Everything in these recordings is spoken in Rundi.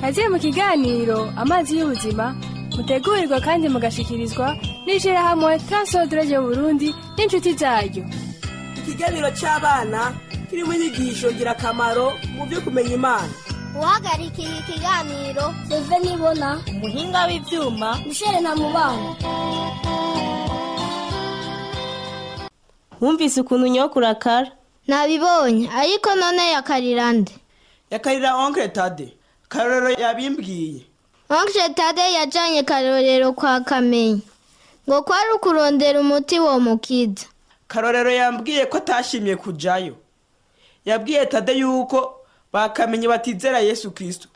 Kaze mu kiganiro Amazi y'Ubuzima, mutegurirwa kandi mugashikirizwa n'ishirahamwe Transodre Burundi n'inshuti zaryo. Ikiganiro cy'abana kirimo inyigisho ngirakamaro mu byo kumenya Imana. Uhagarikiye ikiganiro, Seve Nibona. Umuhinga w'ivyuma, Michel Ntamubana. Wumvise ukuntu nyokuru akara? Nabibonye, ariko none yakarira nde? Yakarira Oncle Tade. Karorero yabimbwiye. Oncle Tade yajanye Karorero kwa Kamenyi ngo kwari ukurondera umuti womukiza. Karorero yambwiye ko atashimye kujayo. Yabwiye Tade yuko bakamenye batizera Yesu Kristo.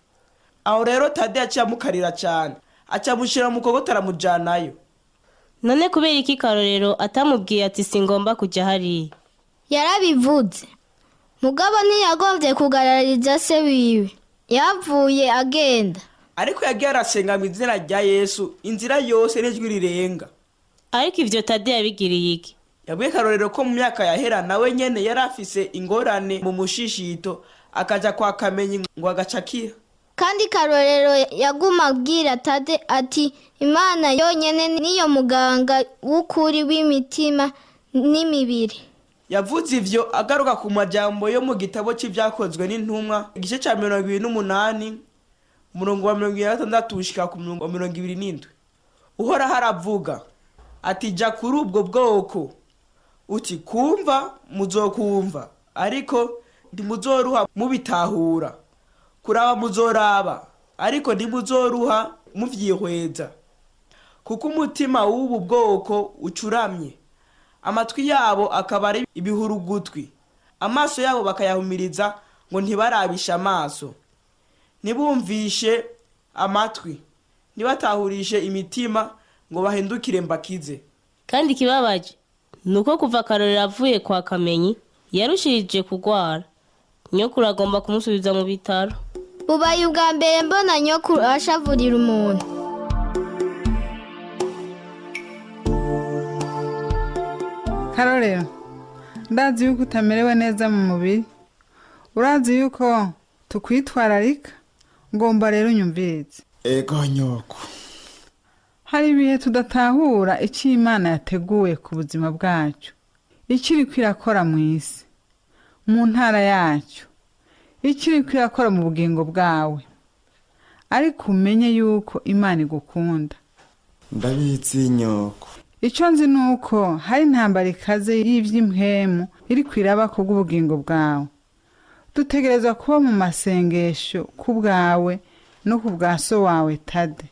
Aho rero Tade yaciye amukarira cyane, acamushyira mu mukogoto, aramujanayo. None kubera iki Karorero atamubwiye ati: "Singomba kujya hariya"? Yarabivuze, mugabo ntiyagombye kugarariza se wiwe. Yavuye agenda. Ariko yagiye arasenga mu izina rya Yesu inzira yose n'ijwi rirenga. Ariko ivyo Tade yabigiriye iki? Yabwiye Karorero ko mu myaka yahera nawe nyene yari afise ingorane mu mushishito, akaja kwa Kamenyi ngo agacakira. Kandi Karorero yaguma abwira Tade ati Imana yonyene niyo muganga w'ukuri w'imitima n'imibiri. Yavuze ivyo agaruka ku majambo yo mu gitabo c'Ivyakozwe n'Intumwa, igice ca 28, umurongo wa 26 gushika ku murongo wa 27. Uhoraho aravuga ati: "Ja kuri ubwo bwoko uti: kumva muzokumva, ariko ntimuzoruha mubitahura; kuraba muzoraba, ariko ntimuzoruha muvyihweza, kuko umutima w'ubu bwoko ucuramye, amatwi yabo akaba ari ibihurugutwi, amaso yabo bakayahumiriza ngo ntibarabishe amaso, ntibumvishe amatwi, ntibatahurishe imitima, ngo bahindukire mbakize." Kandi ikibabaje ni uko kuva Karorero avuye kwa Kamenyi yarushirije kugwara. Nyokuru agomba kumusubiza mu bitaro. Bubaye ubwa mbere mbona nyokuru ashavurira umuntu. Karorero, ndazi yuko utamerewe neza mu mubiri. Urazi yuko tukwitwararika. Ngomba rero unyumvirize. Ego, nyoko. Hari ibihe tudatahura icyo Imana yateguye ku buzima bwacu, icyo iriko irakora mu isi, mu ntara yacu, icyo iriko irakora mu bugingo bwawe. Ariko umenye yuko Imana igukunda. Ndabizi, nyoko. Icyo nzi ni uko hari intambara ikaze y'iby'impwemu iri kwiraba ku bw'ubugingo bwawe. Dutegerezwa kuba mu masengesho ku bwawe no ku bwa so wawe Tade.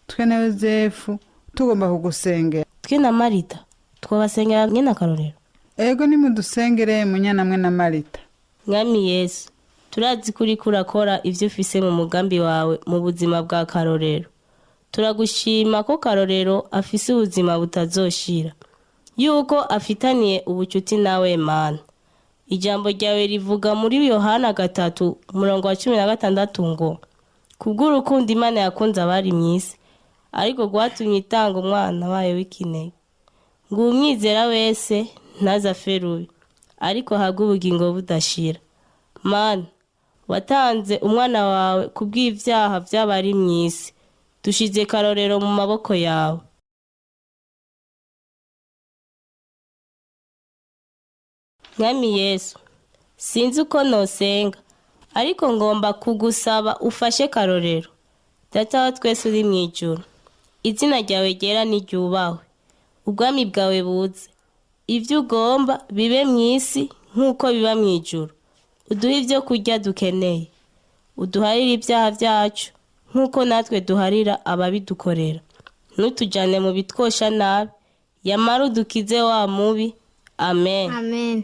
Twe na Yozefu tugomba kugusengera. Twe na Marita twabasengera mwene Akarorero. Ego, nimudusengere, Munyanamwe na Marita. Mwami Yesu, turazi ko uriko urakora ivyo ufise mu mugambi wawe mu buzima bwa Karorero. Turagushima ko Karorero afise ubuzima butazoshira, yuko afitaniye ubucuti nawe Mana. Ijambo ryawe rivuga muri Yohana 3, umurongo wa 16 ngo: "Kubw'urukundo Imana yakunze abari mw'isi, ariko rwatumye itanga umwana wayo w'ikinege, ngo umwizera wese ntazafe rubi, ariko ahabwe ubugingo budashira." Mana, watanze umwana wawe kubw'ibyaha by'abari mw'isi. Dushize Karorero mu maboko yawe. Mwami Yesu, sinzi uko nosenga, ariko ngomba kugusaba ufashe Karorero. Data wa twese uri mu ijuru, izina ryawe ryera niryubahwe, ubwami bwawe buze, ibyo ugomba bibe mu isi nk'uko biba mu ijuru. Uduhe ibyo kurya dukeneye, uduharire ibyaha byacu nk'uko natwe duharira ababidukorera, ntutujyane mu bitwosha nabi, yamara udukize wa mubi. Amen. Amen,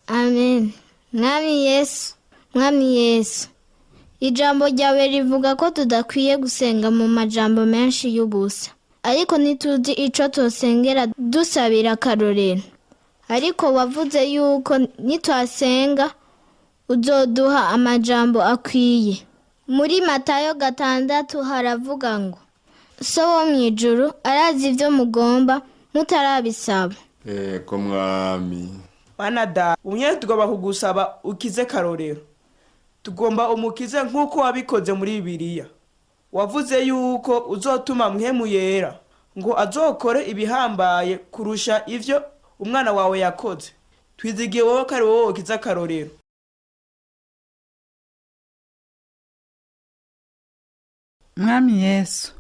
amen. Mwami Yesu, Mwami Yesu, ijambo ryawe rivuga ko tudakwiye gusenga mu majambo menshi y'ubusa, ariko ntituzi ico tosengera dusabira Akarorero. Ariko wavuze yuko nitwasenga uzoduha amajambo akwiye. Muri Matayo 6 haravuga ngo: "So wo mu ijuru arazi ibyo mugomba mutarabisaba." Ego, Mwami. Mana da umwe, tugomba kugusaba ukize Karorero. Tugomba umukize nk'uko wabikoze muri Bibiliya. Wavuze yuko uzotuma Mpwemu Yera ngo azokore ibihambaye kurusha ivyo umwana wawe yakoze. Twizigiye wowe ko ari wowe wokiza Karorero. Mwami Yesu,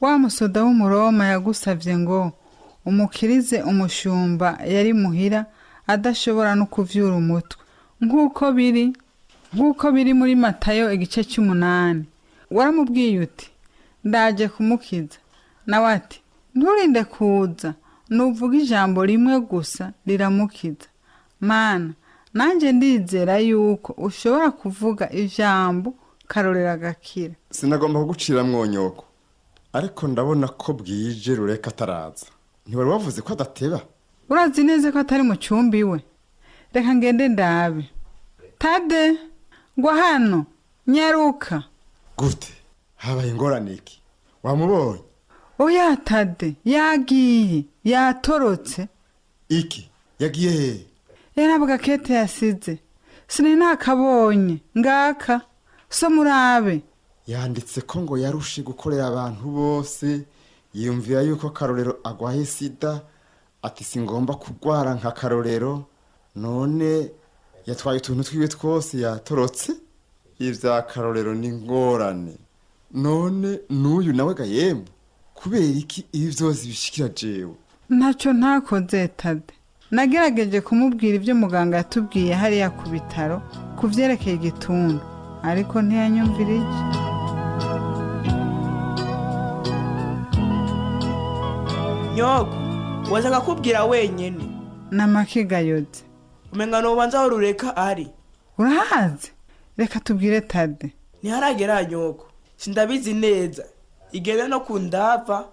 wa musoda w'Umuroma yagusavye ngo umukirize umushumba yari muhira adashobora no kuvyura umutwe, nk'uko biri muri Matayo igice c'umunani. Waramubwiye uti: "Ndaje kumukiza." Nawe ati: "Nturinde kuza, nuvuga ijambo rimwe gusa riramukiza." Mana, nanjye ndizera yuko ushobora kuvuga ijambo, Karorero agakira. Sinagomba kuguciramwo, nyoko, ariko ndabona ko bwije, Rureka ataraza. Ntiwari wavuze ko adateba? Urazi neza ko atari mu cyumba iwe. Reka ngende ndabe. Tade, ngwa hano, nyaruka. Gute? Habaye ingorane iki? Wamubonye? Oya Tade, yagiye, yatorotse. Iki? Yagiye hehe? Yarabwa kete yasize, sinari nakabonye. Ngaka, so murabe. Yanditse ko ngo yarushe gukorera abantu bose, yiyumvira yuko Karorero agwaye sida, ati: "Singomba kugwara nka Karorero." None yatwaye utuntu twiwe twose, yatorotse. Ibya Karorero ni ngorane. None n'uyu nawe gayembo, kubera iki ibi byose bishikira jewe? Ntacyo ntakoze, Tade. Nagerageje kumubwira ibyo muganga yatubwiye hariya ku bitaro ku byerekeye igituntu, ariko ntiyanyumvira iki. Nyoko, waza akakubwira wenyene. N'amakiga yotse. Umenga nobanza aho Rureka ari. Urahazi? Reka tubwire Tade. Ntiharagera, nyoko, sindabizi neza. Igenda no kundava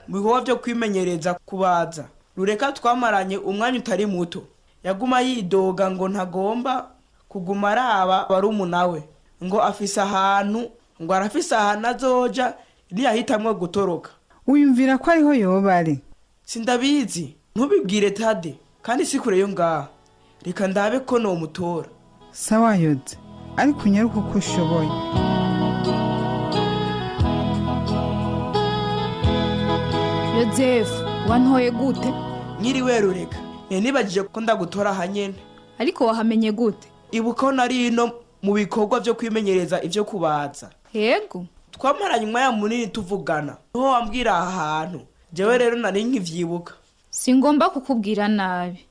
mu bikorwa byo kwimenyereza kubaza. Rureka twamaranye umwanya utari muto, yaguma yidoga ngo ntagomba kuguma araba barumuna we, ngo afise ahantu, ngo arafise ahantu azoja niyahitamwo gutoroka. Wiyumvira ko ariho yoba ari? Sindabizi, ntubibwire Tade, kandi si kure yo ngaha. Reka ndabe ko nomutora. Sawa yotse, ariko unyaruke uko ushoboye. Yozefu, wantoye gute? Nyiriwe, Rureka. Nibagije ko ndagutora aha nyene. Ariko wahamenye gute? Ibuka ko nari ino mu bikorwa byo kwimenyereza ibyo kubaza. Yego. Twamaranye umwanya munini tuvugana, niho wambwira aha hantu. Jewe rero nari nkivyibuka. Singomba kukubwira nabi,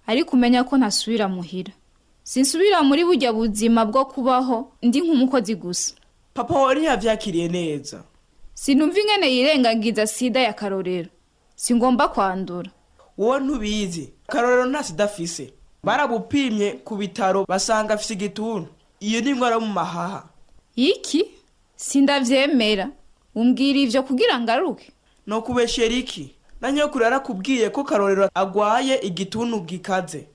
ariko umenya ko ntasubira muhira. Sinsubira muri burya buzima bwo kubaho ndi nk'umukozi gusa. Papa wawe ntiyavyakiriye neza. Sinumva ingene yirengagiza sida ya Karorero. Singomba kwandura. Wowe ntubizi, Karorero nta sida afise. Barabupimye ku bitaro, basanga afise igituntu. Iyo ni indwara yo mu mahaha. Iki? Sindavyemera. Umbwira ivyo kugira ngaruke? No kubeshera iki? Na nyokuru yarakubwiye ko Karorero agwaye igituntu gikaze,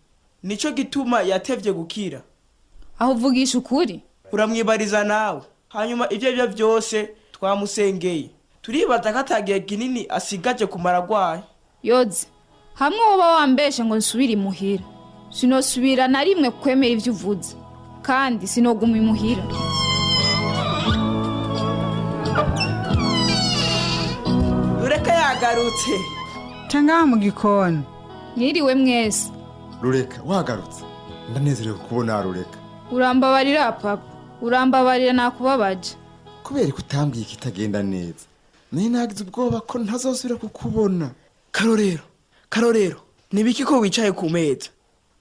nico gituma yatevye gukira. Aho uvugisha ukuri? Uramwibariza nawe. Hanyuma ivyo arivyo vyose twamusengeye, turibaza ko atagihe kinini asigaje kumara agwaye. Yoze, hamwe woba wambeshe ngo nsubire imuhira, sinosubira na rimwe kwemera ivyo uvuze, kandi sinoguma imuhira. Rureka yagarutse. Ca ngaha mu gikoni. Mwiriwe mwese. Rureka, wagarutse! Ndanezerewe kubona, Rureka. Urambabarira papa, urambabarira, nakubabaje. Kubera ko utambwiye ikitagenda neza, nari nagize ubwoba ko ntazosubira kukubona. Karorero, Karorero, nibiki ko wicaye ku meza?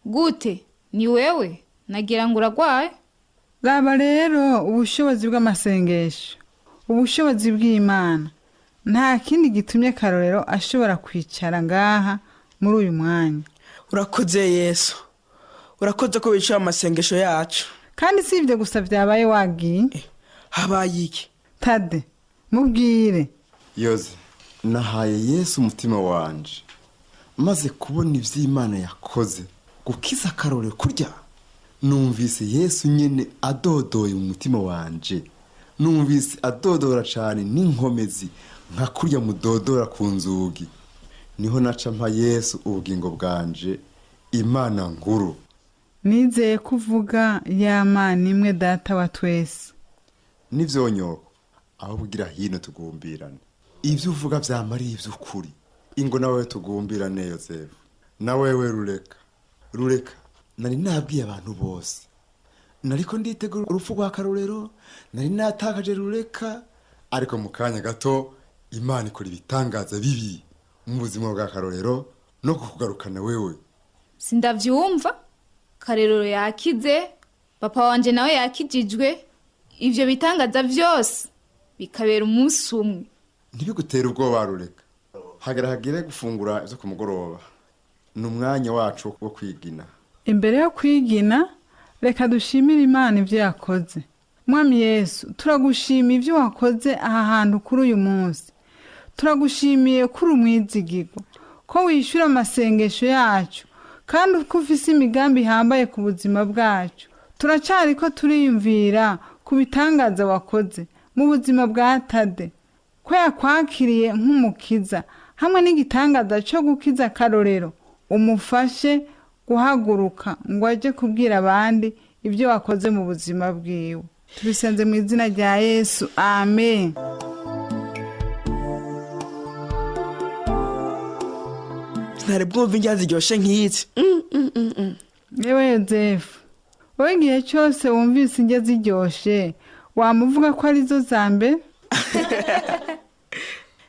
Gute, ni wewe? Nagira ngo uragwaye. Raba rero ubushobozi bw'amasengesho, ubushobozi bw'Imana. Nta kindi gitumye Karorero ashobora kwicara ngaha muri uyu mwanya. Urakoze Yesu, urakoze ko wicaye amasengesho yacu. Kandi si ibyo gusa byabaye wagiye. Habaye iki? Tade, mubwire. Yoze, nahaye Yesu umutima wanje maze kubona ivy'Imana yakoze gukiza Karorero kurya. Numvise Yesu nyene adodoye mu mutima wanje. Numvise adodora cane n'inkomezi, nka kurya mudodora ku nzugi. Niho naca mpa Yesu ubugingo bwanje. Imana nkuru. Nizeye ko uvuga ya Mana imwe, Data wa twese. Nivyo nyoko, aho kugira hino tugumbirane. Ibyo uvuga vyamariye ivy'ukuri. Ingo nawe tugumbirane, Yozefu, na wewe Rureka. Rureka, nari nabwiye abantu bose, nariko nditegura urupfu rwa Karorero, nari natakaje Rureka, ariko mu kanya gato Imana ikora ibitangaza bibi mu buzima bwa Karorero no kukugarukana wewe. Sindavyumva. Karerero yakize, papa wanje nawe yakijijwe, ivyo bitangaza vyose bikabera umunsi umwe. Ntibigutere ubwoba, Rureka. Hagera hagire gufungura ivyo ku mugoroba, ni umwanya wacu wo kwigina. Imbere yo kwigina, reka dushimire Imana ibyo yakoze. Mwami Yesu, turagushima ibyo wakoze aha hantu kuri uyu munsi. Turagushimiye kuri umwizigirwa, ko wishyura amasengesho yacu, kandi ko ufise imigambi ihambaye ku buzima bwacu. Turacyari ko turiyumvira ku bitangaza wakoze mu buzima bwa Tade, ko yakwakiriye nk'umukiza, hamwe n'igitangaza cyo gukiza Karorero. Umufashe guhaguruka ngo ajye kubwira abandi ibyo wakoze mu buzima bwiwe. Tubisenze mu izina rya Yesu, amen. Ntari bwumva indya ziryoshe nk'izi. Yewe Yozefu, wowe igihe cyose wumvise indya ziryoshe wamuvuga ko arizo za mbere.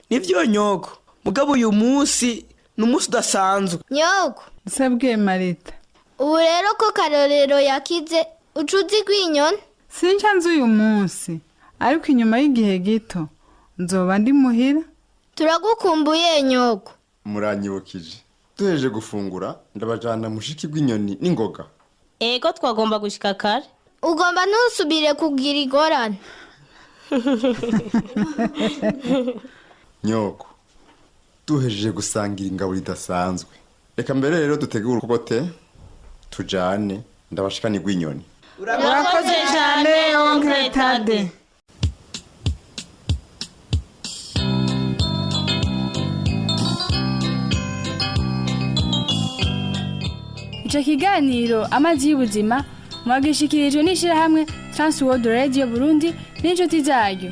Nivyo nyoko, mugabo uyu munsi ni umunsi udasanzwe. Nyoko. Nsabwiye, Marita. Ubu rero ko Karorero yakize, ucuzi rw'inyoni? Sinca nzi uyu munsi, ariko inyuma y'igihe gito nzoba ndi muhira. Turagukumbuye, nyoko. Muranyibukije, duhejeje gufungura ndabajana mushiki bw'inyoni n'ingoga. Ego, twagomba gushika kare. Ugomba ntusubire kugira igorane. Nyoko, duhejeje gusangira ingabo idasanzwe, reka mbere rero dutegure urukogote tujane ndabashikane rw'inyoni. Urakoze cyane, Oncle Tade. Icyo kiganiro Amazi y'Ubuzima mwagishikirijwe n'ishyirahamwe Transworld Radio Burundi n'inshuti zaryo.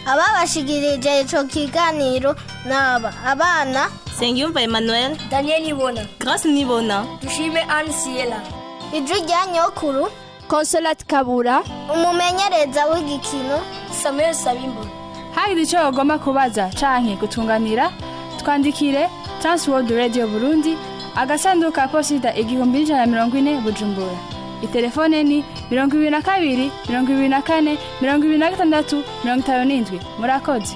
Ababashikirije ico kiganiro naba abana Sengiyumva Emmanuel, Daniel Ibona, Grace Nibona, Dushime Anne Siela, Ijwi rya Nyokuru, Consolate Kabura, umumenyereza w'igikino Samuel Sabimbo. Hagize icyo bagomba kubaza canke gutunganira, twandikire Transworld Radio Burundi, agasanduku ka posita 1140, Bujumbura. Itelefone ni 22 24 26 57. Murakoze.